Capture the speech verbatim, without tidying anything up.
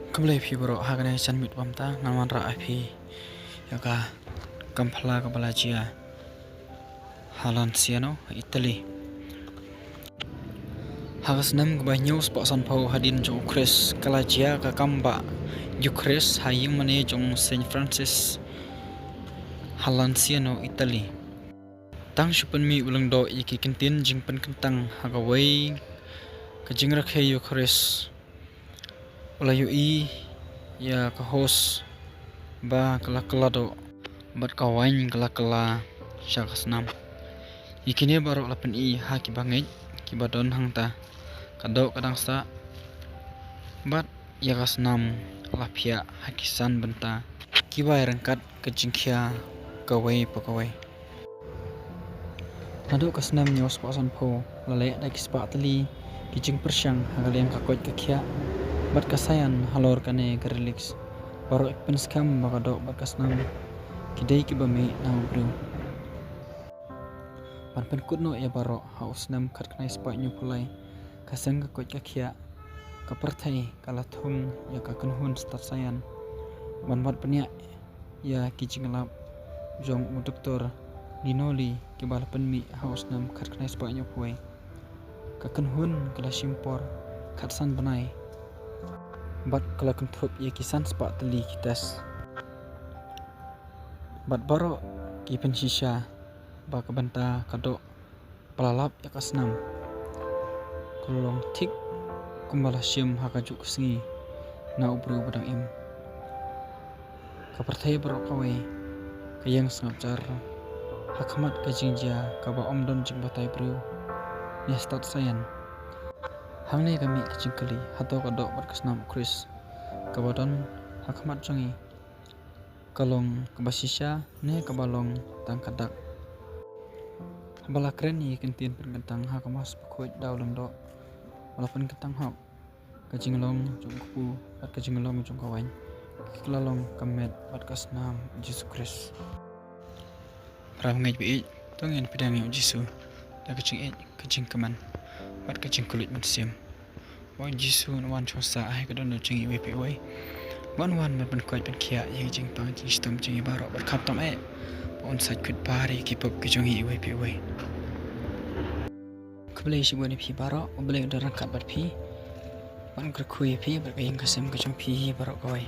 Khublei phi baroh, ha kane ka janmiet ba mynta ngan wanrah ïa phi ïa ka kam phylla kaba la jia ha Lanciano, ha Italy. Ha ka snem kaba hynñiew spah sanphew hadien jong u Khrist ka la jia ka kam bah Eucharist ha ïingmane jong Saint Francis ha Lanciano, Italy. Tang shu pynmih u lyngdoh ïa ki kyntien jingpynkyntang ha kawei ka jingrakhe Eucharist, u la ïohi ïa ka host ba ka la kylla doh bad ka wain ka la kylla sha ka snam. Ïa kine baroh la pyni ha ki bangeit kiba don hangta. Ka doh ka dang sah bad ïa ka snam la phiah ha ki san bynta kiba ïaryngkat ka jingkhia kawei pa kawei. Naduh ka snem hynñiew spah sanphew la leh da ki spah tylli ki jingpyrshang ha ka liang ka koit ka khiah bad ka science halor kane ka relics. Baroh ki pynskhem ba ka doh bad ka snam ki dei kiba mih na u briew. Ban pynkut noh ïa baroh, ha u snem khatkhyndai spah hynñiewphew lai, ka seng ka koit ka khiah ka pyrthei ka la thung ïa ka kynhun stad science ban wad bniah ïa ki jinglap jong u Doktor Bernoulli kiba la pynmih ha u snem khatkhyndai spah hynñiewphew wei. Ka kynhun ka la shim por khatsan bnai bad ka la kynthup ïa ki san spah tylli ki test. Bad baroh ki pynshisha ba ka bynta ka doh ba la lap ïa ka snam ka long thik kumba la shim ha kajuh ka sngi na u briew ba dang im. Ka pyrthei baroh kawei ka ïeng sngap jar ha khmat ka jingjia kaba ym don jingbatai briew ne stad science. Hangne ka mih ka jingkylli, hato ka doh bad ka snam u Khrist kaba don ha khmat jong ngi ka long kaba shisha ne kaba long tang ka dak? Haba la kren ïa ki kyntien pynkyntang ha ka Mass bakhuid da u lyngdoh, ba la pynkyntang hok ka jinglong jong u kpu bad ka jinglong jong ka wain, ki la long ka met bad ka snam u Jisu Khrist. Para bangeit ba ïeit, to ngin pdiang ïa u Jisu da ka jingïeit, ka jingkmen bad ka jingkylluid mynsiem. Ba u Jisu un wan shong sah ha ka dohnud jong ngi iwei pa iwei. Ba un wan ban pynkhuid pynkhiah ïa ka jingpang jingshitom jong ngi baroh bad khamtam eh ba un sait khuid par ïa ki pop ki jong ngi iwei pa iwei. Khublei shibun ïa phi baroh, U Blei un don ryngkat bad phi. Ban kyrkhu ïa phi bad ka ïing ka sem ka jong phi hi baroh kawei.